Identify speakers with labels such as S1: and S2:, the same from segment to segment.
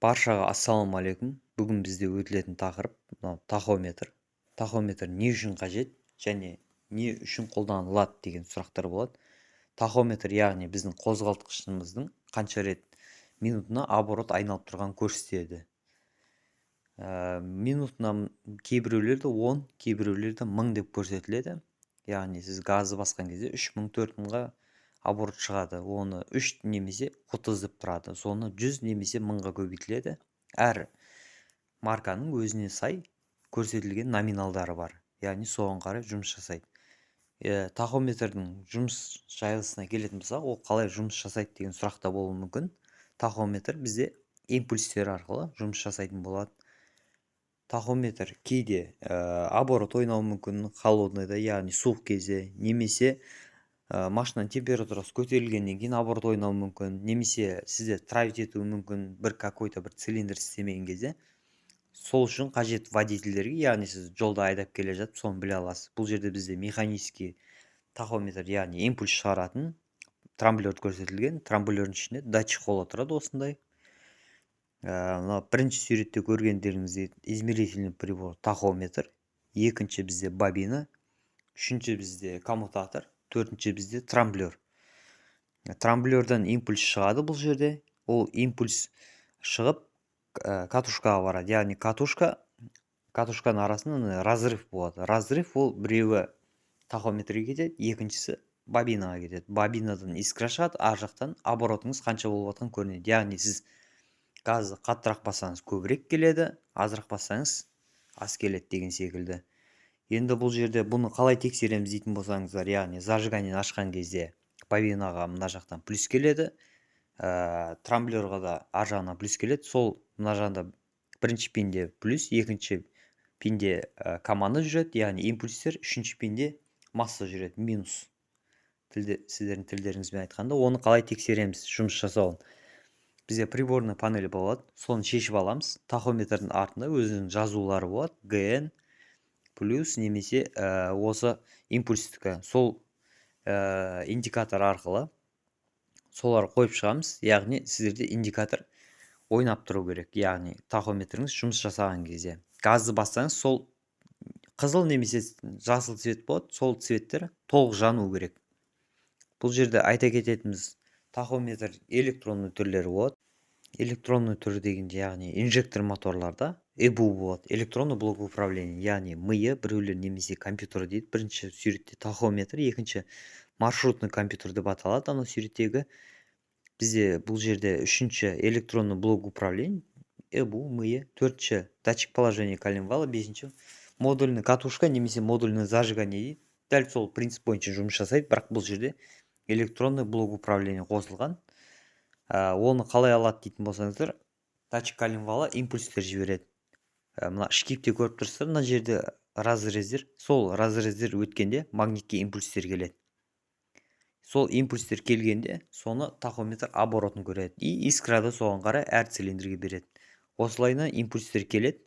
S1: Баршаға ассалаумағалейкум! Бүгін бізде өтілетін тақырып мынау тахометр. Тахометр не үшін қажет және не үшін қолданылады деген сұрақтар болады. Тахометр, яғни біздің қозғалтқышымыздың қанша рет минутына оборот айналып тұрғанын көрсетеді. Минутына кейбіреулерде 10, кейбіреулерде 1000 деп көрсетіледі. Яғни сіз газды басқан кезде 3000, 4000-ға оборот шығады. Оны 3 немесе 30 деп тұрады, соны 100 немесе 1000-ға көбейтіледі. Әр марканың өзіне сай көрсетілген номиналдары бар, яғни соған қарай жұмыс жасайды. Тахометрдің жұмыс жайлысына келетін болсақ, ол қалай жұмыс жасайды деген сұрақ та болуы мүмкін. Тахометр бізде импульстер арқылы жұмыс жасайтын болады. Тахометр кейде оборот ойнауы мүмкін холодныйда, яғни суық кезде, немесе машинаның температурасы көтерілгеннен кейін оборот ойнауы мүмкін, немесе сізде травить етуі мүмкін бір какой-то бір цилиндр істемеген кезде. Сол үшін қажет водительдерге, яғни сіз жолда айдап келе жатып, соны біле аласыз. Бұл жерде бізде механический тахометр, яғни импульс шығаратын трамблер көрсетілген. Трамблердің ішінде датчик хола тұрады осындай. Мына бірінші суретте көргендеріңіздей, измерительный прибор тахометр, екінші бізде бобина, үшінші бізде коммутатор, төртінші бізде трамблер. Трамблерден импульс шығады. Бұл жерде ол импульс шығып, катушкаға барады, яғни катушканың арасында разрыв болады. Разрыв ол біреуі тахометрге кетеді, екіншісі бобинаға кетеді. Бобинадан искра шығады, ар жақтан оборотыңыз қанша болып жатқаны көрінеді. Яғни сіз газды қаттырақ бассаңыз, көбірек келеді, азырақ бассаңыз, аз келеді деген секілді. Енді бұл жерде бұны қалай тексереміз дейтін болсаңыздар, яғни зажигание ашқан кезде бобинаға мына жақтан плюс келеді, трамблерға да ар жағынан плюс келеді. Сол мына жағында бірінші пинде плюс, екінші пинде команда жүреді, яғни импульстер, үшінші пинде масса жүреді, минус тілде, сіздердің тілдеріңізбен айтқанда. Оны қалай тексереміз жұмыс жасауын? Бізде приборный панель болады, соны шешіп аламыз. Тахометрдің артында өзінің жазулары болады: ГН, плюс немесе осы импульстікі. Сол индикатор арқылы солар қойып шығамыз. Яғни сіздерде индикатор ойнап тұру керек, яғни тахометріңіз жұмыс жасаған кезде газды бассаңыз, сол қызыл немесе жасыл цвет болады, сол цветтер толық жану керек. Бұл жерде айта кететініміз, тахометр электронный түрлері болады. Электронный түрі дегенде, яғни инжектор моторларда ЭБУ болады, электронный блок управления, яғни миы біреулер немесе компьютер дейді. Бірінші суретте тахометр, екінші маршрутный компьютер деп аталады анау суреттегі. Бізде бұл жерде үшінші электронный блок управления, ЭБУ, миы, төртінші датчик положения коленвала, бесінші модульный катушка немесе модульный зажигание дейді. Дәл сол принцип бойынша жұмыс жасайды, бірақ бұл жерде электронный блок управления қосылған. Оны қалай алады дейтін болсаңыздар, датчик коленвала импульстер жібереді. Мына шкивте көріп тұрсыздар, мына жерде разрездер. Сол разрездер өткенде магнитке импульстер келеді. Сол импульстер келгенде, соны тахометр оборотын көреді и искрады соған қарай әр цилиндрге береді. Осылайынан импульстер келеді,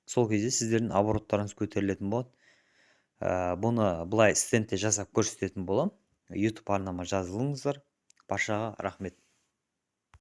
S1: сол кезде сіздердің обороттарыңыз көтерілетін болады. Бұны былай стендте жасап көрсететін боламын. YouTube арнама жазылыңыздар. Баршаға рахмет.